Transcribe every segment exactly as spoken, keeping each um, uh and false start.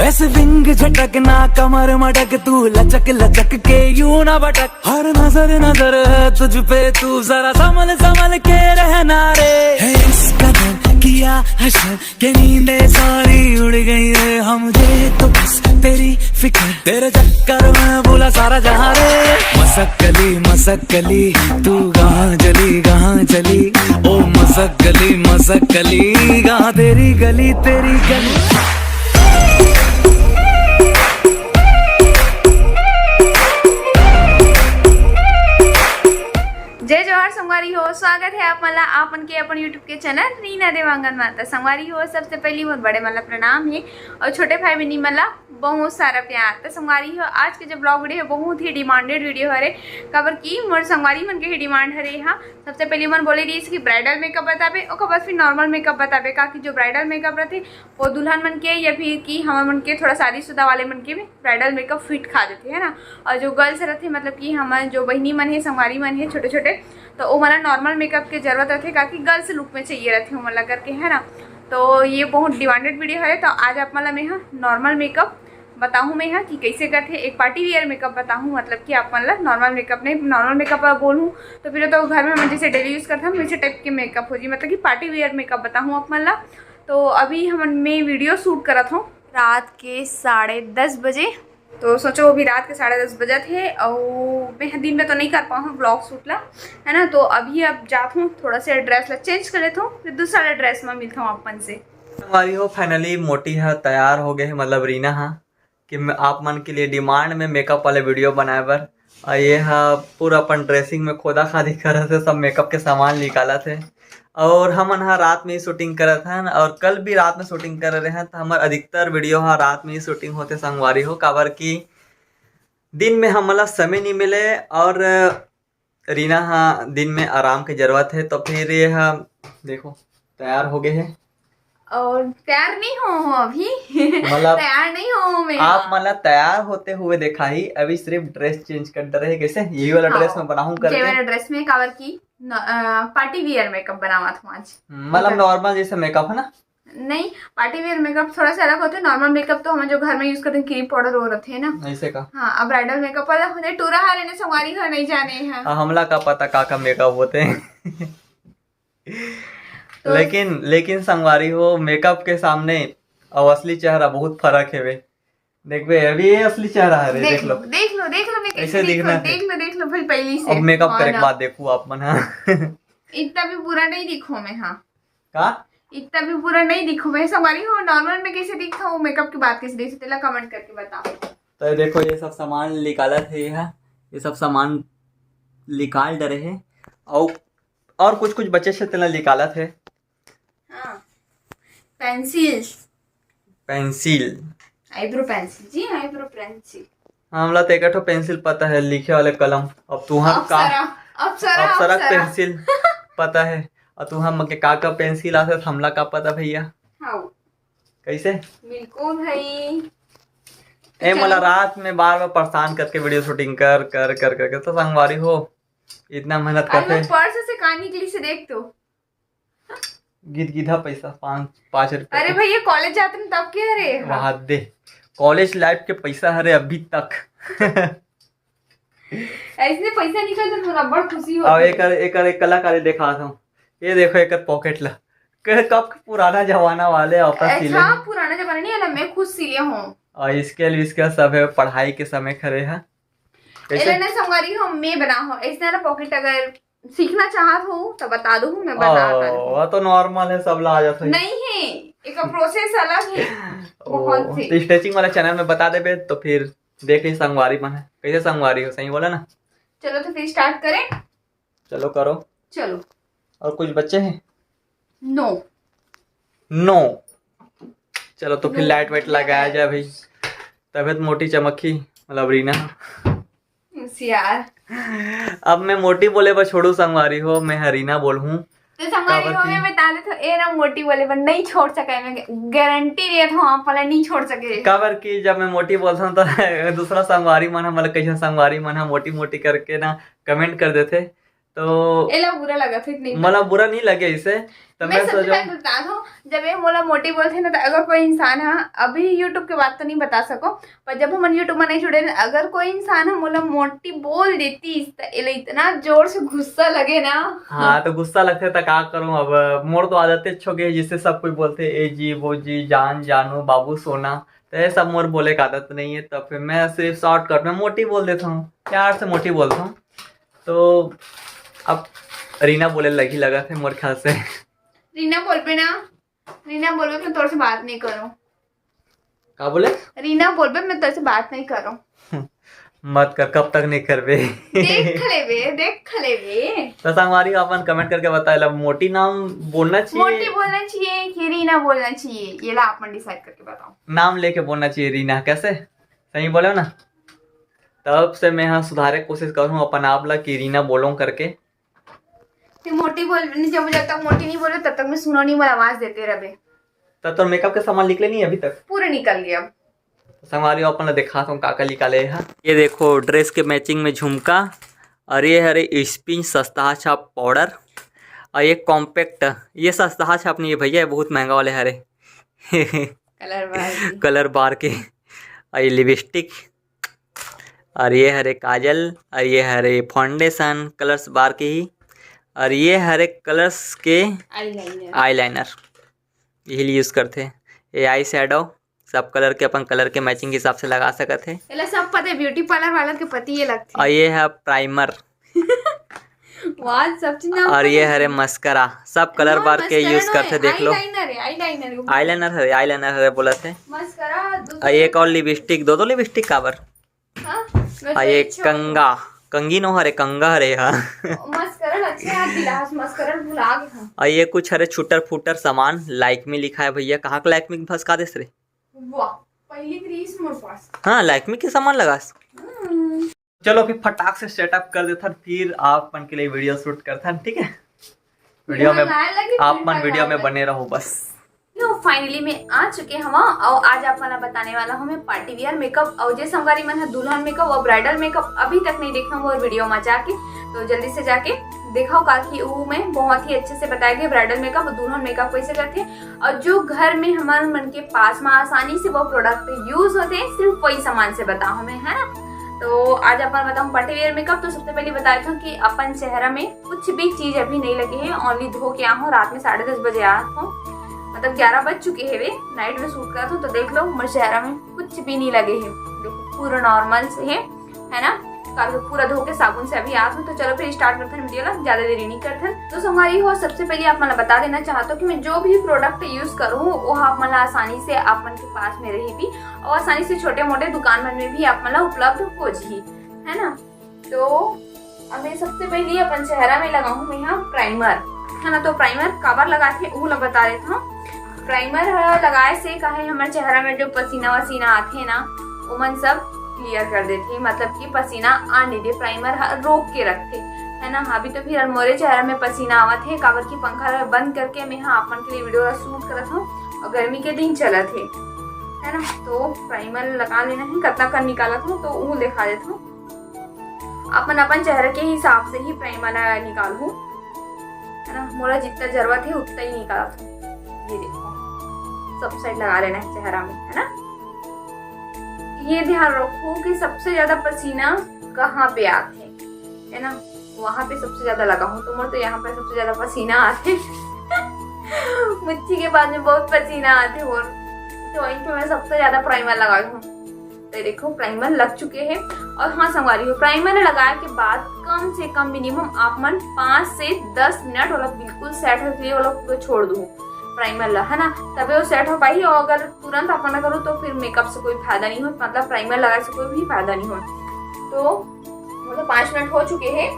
ऐसे विंग झटकना, कमर मटक, तू लचक लचक के यूं ना भटक। हर नजर नजर है तुझ पे, तू जरा संभल संभल के रहना रे। है इस कदर किया हशर के नींदे सारी उड़ गई रे, हम दे तो बस तेरी फिक्र। तेरे चक्कर में भूला सारा जहां रे। मसक गली मसक गली, तू कहाँ चली कहाँ चली। ओ मसक गली मसक गली, कहाँ तेरी गली तेरी गली। जय जोहार संगवारी हो, स्वागत है आप मन ला आप मन के अपन YouTube के चैनल रीना देवांगन मा। त संगवारी हो, सबसे पहली मोर बड़े मन ला प्रणाम हे और छोटे भाई बहिनी मन ला बहुत सारा प्यार। त संगवारी हो, आज के जो ब्लॉग वीडियो है बहुत ही डिमांडेड वीडियो हरे, काबर कि मोर संगवारी मन के ही डिमांड हरे। हाँ, सबसे पहली मन बोले रहिस कि ब्राइडल मेकअप बताबे, ओकर बाद फिर नॉर्मल मेकअप बताबे, काकि जो ब्राइडल मेकअप रहते वो दुल्हन मन के या फिर कि हमर मन के थोड़ा शादीशुदा वाले मन के भी ब्राइडल मेकअप फिट खा देते है ना। और जो गर्ल्स रहते, मतलब कि हमर जो बहिनी मन है, संगवारी मन है छोटे छोटे, तो वो मला नॉर्मल मेकअप के जरूरत रहते, काकि गर्ल्स लुक में चाहिए रहते वो मला करके, है ना। तो ये बहुत डिमांडेड वीडियो है, तो आज आप मन ला मैं हा नॉर्मल मेकअप बताहूँ मैं हा कि कैसे करते। एक पार्टी वियर मेकअप बताहूँ, मतलब कि आप मन ला नॉर्मल मेकअप नहीं, नॉर्मल मेकअप बोलूँ तो फिर तो घर में हम जैसे डेली यूज करते हैं वैसे टाइप के मेकअप हो जी, मतलब कि पार्टी वियर मेकअप बताहूँ आप मन ला। तो अभी हम मैं वीडियो शूट करत हूँ रात के साढ़े दस बजे। तो सोचो अभी रात के साढ़े दस बजत हे, अउ मैं दिन में तो नहीं कर पाऊँ ब्लॉग शूट ला, है ना। तो अभी अब जात हूँ, थोड़ा सा ड्रेस ला चेंज कर लेता हूँ, फिर दूसरा ड्रेस में मिलता हूँ अपन से। संगवारी हो, फाइनली मोटी हा तैयार हो गए हे, मतलब रीना हा, कि मैं आप मन के लिए डिमांड में मेकअप वाले वीडियो बनाए बर। और ये हा पूरा अपन ड्रेसिंग में खोदा खादी करत हे, सब मेकअप के सामान निकालत हे। और हमन हा रात में ही शूटिंग करत हन और कल भी रात में शूटिंग करे रहे हन, तो हमर अधिकतर वीडियो हा रात में ही शूटिंग होते संगवारी हो, काबर कि दिन में हमन ला समय नहीं मिले और रीना हा दिन में आराम के जरूरत है, तो फिर ये हा देखो तैयार हो गए है। और तैयार नहीं हो, हो अभी मतलब तैयार नहीं हो मैं आप हा। मतलब तैयार होते हुए देखा ही, अभी सिर्फ ड्रेस चेंज कर डरे है। कैसे यही वाला हाँ, ड्रेस में बनाऊं ये करके वाला ड्रेस में, काबर की न-, अ, पार्टी वियर मेकअप बनावत हूँ आज। हम्म, मतलब नॉर्मल जैसे मेकअप है ना। नहीं, पार्टी वियर मेकअप थोड़ा सा अलग होते, नॉर्मल मेकअप तो हम जो घर में यूज करते हैं क्रीम पाउडर वो रहते हैं ना। ऐसे का? हाँ, अब ब्राइडल मेकअप वाला होते, टूरा हारे ने संगवारी घर नहीं जाने हैं। हाँ, हमला का पता का का मेकअप होते हैं। तो लेकिन लेकिन संगवारी हो, मेकअप के सामने और असली चेहरा बहुत फर्क है बे। देख बे, अभी ये असली चेहरा है रे, देख देख लो, लो। देख लो, देख लो, मैं कैसे ऐसे दिखना दिखूं, है। देख लो, देख लो भाई, पहली से अब मेकअप हाँ करे के ना। बाद देखू आप मन, हाँ। इतना भी बुरा नहीं दिखो मैं, हाँ। का? इतना भी बुरा नहीं दिखो मैं, संगवारी हो। नॉर्मल में कैसे दिखता हूँ, मेकअप के बाद कैसे दिखता, तेला कमेंट करके बताओ। तो ये देखो, ये सब सामान निकालत है, ये है, ये सब सामान निकाल डरे है, और और कुछ कुछ बचे से तेला निकालत है। हाँ, पेंसिल। पेंसिल। आईब्रो पेंसिल जी, आईब्रो पेंसिल। हमला तो एक ठो पेंसिल पता है, लिखे वाले कलम। अब तुहर का अप्सरा, अप्सरा, अप्सरा अप्सरा। पेंसिल पता है। और तुहर मन के का का पेंसिल आथे, हमला का पता भैया? हाँ। कैसे? बिल्कुल भाई। ए, तो मला चलो। रात में बार बार परेशान करके वीडियो शूटिंग कर कर कर करके, तो संगवारी हो, इतना मेहनत अरे करते। वो पर्स से कहाँ निकली से देख तो। गिदगिधा पैसा, पाँच पाँच रुपया अरे के। भैया, कॉलेज जाते हैं तब के हरे? वहां दे, कॉलेज लाइफ के पैसा हरे अभी तक। ऐसने पैसा निकल जाए तो रबड़ खुशी हो। अब एकर एकर एक कलाकारी देखा था। ये देखो एकर पॉकेट ला, क-, कब के पुराना जमाना वाले ऑफर सिले। हाँ, पुराना जमाना नहीं है ना, मैं खुद सिले हूँ। और स्केल विस्केल सब है, पढ़ाई के समय खरे है। कैसे? एले ने संगवारी हो, मैं बना हो ऐसे ना पॉकेट, अगर सीखना चाहत हो तो बता दो, मैं बना ओ, वो तो नॉर्मल है, सब ला आ जाता है। नहीं है, एक प्रोसेस अलग है। ओ, बहुत ही। तो स्टिचिंग वाला चैनल में बता देबे तो फिर देख ली संगवारी मन है। कैसे संगवारी हो, सही बोला ना? चलो तो फिर स्टार्ट करें। चलो करो। चलो। और कुछ बच्चे हैं? नो। नो। चलो तो फिर नो। लाइट वाइट लगाया जाए भाई, तबीयत मोटी चमकी, मतलब रीना। होशियार। अब मैं मोटी बोले बर छोड़ू संगवारी हो, मैं हरीना बोलहूँ। तो संगवारी काबर हो, की? मैं बता देत हूँ, ए ना मोटी बोले बर नहीं छोड़ सके, मैं गारंटी देत हूँ, आप वाला नहीं छोड़ सके। काबर कि जब मैं मोटी बोलता हूँ तो दूसरा संगवारी मन ह, मतलब कैसे संगवारी मन ह मोटी मोटी करके ना कमेंट कर देते, तो एला बुरा लगत है, नहीं मतलब बुरा नहीं लगे इसे, तो मैं मैं सबसे सोचो पहले बता दूं, जब ये मोला मोटी बोलथे ना, तो अगर कोई इंसान ह, अभी YouTube के बात तो नहीं बता सको, पर जब हमन YouTube में नहीं जुड़े ना, अगर कोई इंसान ह मोला मोटी बोल देती, तो एला इतना जोर से गुस्सा लगे ना। हाँ, तो गुस्सा लगथे तो का करूँ अब, मोर तो आदत अच्छो गे, जिससे सब कोई बोलथे, "ए जी, वो जी, जान, जानू, बाबू, सोना।" तो ये सब मोर बोले का आदत नहीं है, तो फिर मैं सिर्फ शॉर्टकट में मोटी बोल देता हूँ, प्यार से मोटी बोलता हूँ। तो अब रीना बोले लगी लगत हे मोर ख्याल से। रीना बोलबे ना, रीना बोलबे, मैं तोर से बात नहीं करूँ। का बोले? रीना बोलबे, मैं तोर से बात नहीं करूँ। मत कर, कब तक नहीं करबे? देख लेबे, देख लेबे। तो संगवारी हो, अपन comment करके बताए ला, मोटी नाम बोलना चाहिए, मोटी बोलना चाहिए कि रीना बोलना चाहिए, ये ला अपन decide करके बताओ। नाम लेके बोलना चाहिए रीना, कैसे? सही बोले ना? तब से मैं हाँ सुधारे के कोशिश करूँ अपन आप ला कि रीना बोलो करके। फिर मोटी बोल, नहीं, जब, जब तक मोटी नहीं बोले, तब तक मैं सुनो नहीं, मोर आवाज देते रहे। तो तोर मेकअप के सामान निकले नहीं अभी तक? पूरे निकल गया। संगवारी हो, अपन ला दिखात हूँ का का निकाले हा। ये देखो, dress के matching में झुमका, और ये हरे स्पिंच सस्ता छाप पाउडर, और ये कॉम्पैक्ट, ये सस्ता छाप नहीं है भैया, ये बहुत महंगा वाले हरे। कलर बार की। कलर बार के, और ये लिपस्टिक, और ये हरे काजल, और ये हरे फाउंडेशन, कलर्स बार के ही, और ये हरे कलर्स के आईलाइनर। आईलाइनर यही यूज करथे। ये आई शैडो, सब कलर के अपन कलर के मैचिंग के हिसाब से लगा सकत हे। एला सब पता है, ब्यूटी पार्लर वाला के पति ये लगथे। और ये है प्राइमर। वाह, सब चीज नाम और पता ये है। हरे मस्करा, सब कब कलर बार के यूज करथे, देख लो। आईलाइनर है, आईलाइनर है। आईलाइनर हरे, आईलाइनर हरे बोलत हे। मस्करा, दूसरा और ये एक और लिपस्टिक, दो दो लिपस्टिक काबर? हाँ, मैं और तो ये एक कंगा, कंगी नो हरे, कंगा हरे हा। मस्करा अच्छा याद दिला, मस्करा भुला गया। और ये कुछ हरे छुटर फुटर सामान, लैक्मे लिखा है भैया। कहाँ का लैक्मे के भसका देस रे? वाह, पहली क्रीज मोर पास। हाँ, लैक्मे के सामान लगास। हम्म। चलो फिर फटाक से सेटअप कर देथन, फिर आप मन के लिए वीडियो शूट करथन, ठीक है? वीडियो में आप मन वीडियो में बने रहो बस। तो फाइनली मैं आ चुके हवा और आज आप मन ला बताने वाला हूँ मैं पार्टी वियर मेकअप। और जे संगवारी मन है दुल्हन मेकअप और ब्राइडल मेकअप अभी तक नहीं देखा हो वीडियो में जाके, तो जल्दी से जाके देखो, काकि वो में बहुत ही अच्छे से बताया गया ब्राइडल मेकअप और दुल्हन मेकअप कैसे करते हैं, और जो घर में हमारे मन के पास में आसानी से वो प्रोडक्ट यूज होते हैं, सिर्फ वही सामान से बताऊँ मैं, है ना। तो आज अपन बताऊँ पार्टी वियर मेकअप। तो सबसे पहले बता देता हूँ कि अपन चेहरा में कुछ भी चीज अभी नहीं लगे है, ओनली धो के आ हूँ, रात में साढ़े दस बजे आ हूँ, मतलब ग्यारह बज चुके हैं वे, नाइट में शूट करा था। तो देख लो, मेरे चेहरा में कुछ भी नहीं लगे है, देखो पूरा नॉर्मल से है, है ना। काल को पूरा धो के साबुन से अभी आ हूँ। तो चलो फिर स्टार्ट करते हैं वीडियो ला, ज्यादा देरी नहीं करते हैं। तो संगवारी हो, सबसे पहले आप मन ला बता देना चाहता हूँ कि मैं जो भी प्रोडक्ट यूज करूँ वो आप मन ला आसानी से आप मन के पास में रही भी और आसानी से छोटे मोटे दुकान मन में भी आप मन ला उपलब्ध हो जी, है ना। तो अब मैं सबसे पहले अपन चेहरा में लगाऊँ मैं यहाँ प्राइमर, है ना। तो प्राइमर काबर लगाथे वो ला बता देता हूँ। प्राइमर ह लगाए से का है, हमारे चेहरा में जो पसीना वसीना आथे ना, ओमन सब क्लियर कर देथे, मतलब कि पसीना आने दे, प्राइमर ह रोक के रखथे, है ना। अभी तो फिर मोरे चेहरा में पसीना आवत है, काबर कि पंखा ला बंद करके मैं हा आप मन के लिए वीडियो ला शूट करत हूँ और गर्मी के दिन चलत है, है ना। तो प्राइमर लगा लेना है, कतना कन निकालत हूँ तो वो दिखा देता हूँ। अपन अपन चेहरा के हिसाब से ही प्राइमर ला निकालहू, है ना। मोला जितना जरूरत है उतना ही निकालत हूँ। ये देखो, सब साइड लगा लेना है चेहरा में, है ना। ये ध्यान रखो कि सबसे ज्यादा पसीना कहाँ पे आते, है ना, वहां पे सबसे ज्यादा लगाहूँ। तो मोर तो यहाँ पे सबसे ज्यादा पसीना आते। मुच्छी के बाद में बहुत पसीना आते और तो वहीं पे मैं सबसे ज्यादा प्राइमर लगा हूँ। तो देखो, प्राइमर लग चुके हैं। और हाँ संगवारी हो, प्राइमर लगाए के बाद कम से कम मिनिमम आप मन पाँच से दस मिनट वाला बिल्कुल सेट होके लिए वाला पूरा छोड़ दो प्राइमर ला, है ना, तबे वो सेट हो पाई। और अगर तुरंत अपन ना करो तो फिर मेकअप से कोई फायदा नहीं हो, मतलब प्राइमर लगाए से कोई भी फायदा नहीं हो। तो मतलब पाँच मिनट हो चुके हैं,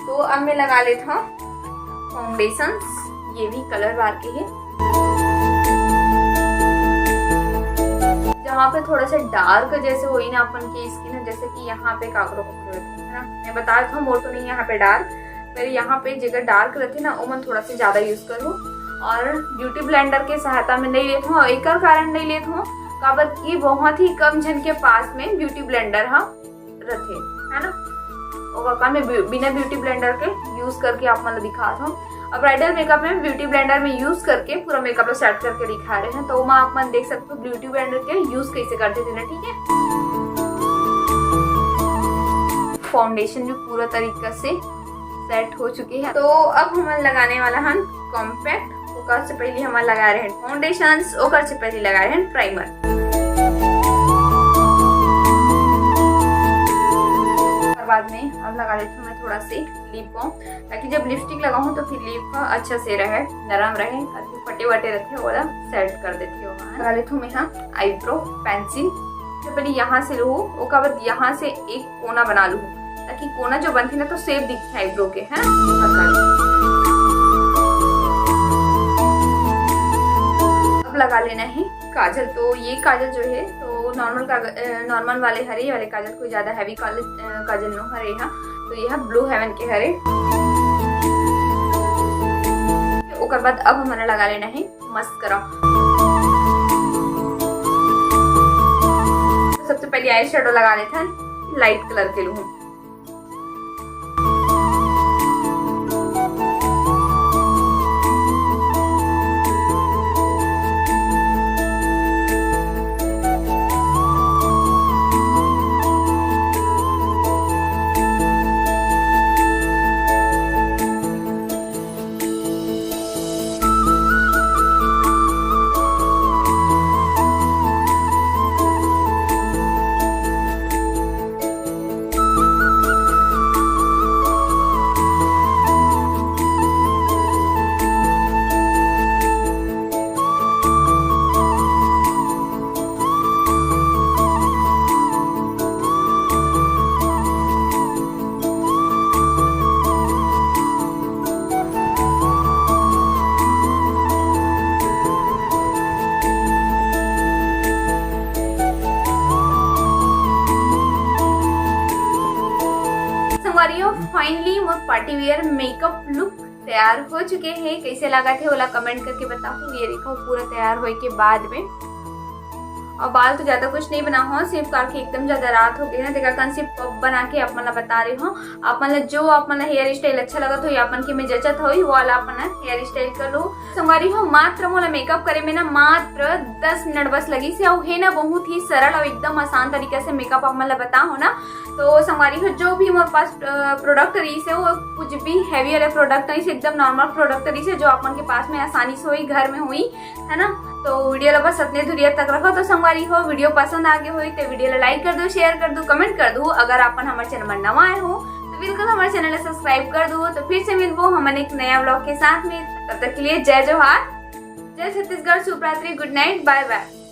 तो अब मैं लगा लेता हूँ फाउंडेशन। ये भी कलर बार के है, जहाँ पे थोड़ा सा डार्क जैसे होई ना अपन की स्किन, जैसे कि यहाँ पे काकरो काकरो रहते हैं ना, मैं बता देता हूँ, मोर तो नहीं यहाँ पे डार्क, पर यहाँ पे जगह डार्क रहते ना, ओमन थोड़ा सा ज्यादा यूज करूँ। और ब्यूटी ब्लेंडर के सहायता में नहीं लेता हूँ, और एकर कारण नहीं लेता हूँ, काबर कि बहुत ही कम जन के पास में ब्यूटी ब्लेंडर हा रथे, है ना। ओकर का मैं ब्यू-, बिना ब्यूटी ब्लेंडर के यूज करके आप मन ला दिखात हूँ। अब ब्राइडल मेकअप में ब्यूटी ब्लेंडर में यूज करके पूरा मेकअप ला सेट करके दिखा रहे हैं, तो ओमा आप मन देख सकते हो ब्यूटी ब्लेंडर के यूज कैसे करते थे ना, ठीक है। फाउंडेशन भी पूरा तरीका से सेट हो चुके हैं, तो अब हमन लगाने वाला हन कॉम्पैक्ट। ओकर से पहले हमन लगा रहे हैं फाउंडेशंस, ओकर से पहले लगा रहे हैं प्राइमर। ओकर बाद में अब लगा लेती हूँ मैं थोड़ा से लिप बाम, ताकि जब लिपस्टिक लगाऊँ तो फिर लिप ह अच्छा से रहे, नरम रहे, ताकि फटे वटे रहते, ओला सेट कर देते हो। लगा लेती हूँ मैं यहाँ आईब्रो पेंसिल। तो पहले यहाँ से लूँ, ओकर बाद यहाँ से एक कोना बना लूँ, ताकि कोना जो बनथे ना, तो शेप दिखे आईब्रो के, है ना? अब लगा लेना है काजल। तो ये काजल जो है, तो नॉर्मल काजल, नॉर्मल वाले हरे, ये वाले काजल, कोई ज्यादा हैवी काजल, अ, काजल नो हरे हा। तो ये ब्लू हेवन के हरे। ओकर बाद अब हमन लगा लेना है मस्करा। तो सबसे पहले आई शेडो लगा लेथन, लाइट कलर के लूँ। संगवारी हो, finally मोर पार्टी वियर मेकअप लुक तैयार हो चुके हैं। कैसे लगा थे, ओला कमेंट करके बताओ। ये देखो, पूरा तैयार होए के बाद में अब बाल तो ज्यादा कुछ नहीं बना हो, सिर्फ काबर कि एकदम ज्यादा रात हो गए ना, तेकर कारण सिर्फ पफ बना के आप मन ला बता रहे हो। आप मन ला जो आप मन ला हेयर स्टाइल अच्छा लगत हो या आप मन के में जचत होई, वो वाला आप मन हेयर स्टाइल कर लो। संगवारी हो, मात्र मोला मेकअप करे में ना मात्र दस मिनट बस लगिस हे, अउ हे ना बहुत ही सरल और एकदम आसान तरीका से मेकअप आप मन ला बता हो ना। तो संगवारी हो, जो भी मोर पास, अ, प्रोडक्ट रहिस हे, वो कुछ भी हैवी वाले प्रोडक्ट नहीं, एकदम नॉर्मल प्रोडक्ट रहिस हे, जो आप मन के पास में आसानी से होई, घर में होई, है ना। तो वीडियो ला बस अतने दुरिया तक रखो। तो संगवारी हो, वीडियो पसंद आ गए होई तो वीडियो ला लाइक कर दो, शेयर कर दो, कमेंट कर दो। अगर आप मन हमर चैनल में नवा आए हो तो बिल्कुल हमर चैनल ला सब्सक्राइब कर दो। तो फिर से मिलबो हमन एक नया व्लॉग के साथ में। तब तक के लिए जय जोहार, जय छत्तीसगढ़, शुभ रात्रि, गुड नाइट, बाय बाय।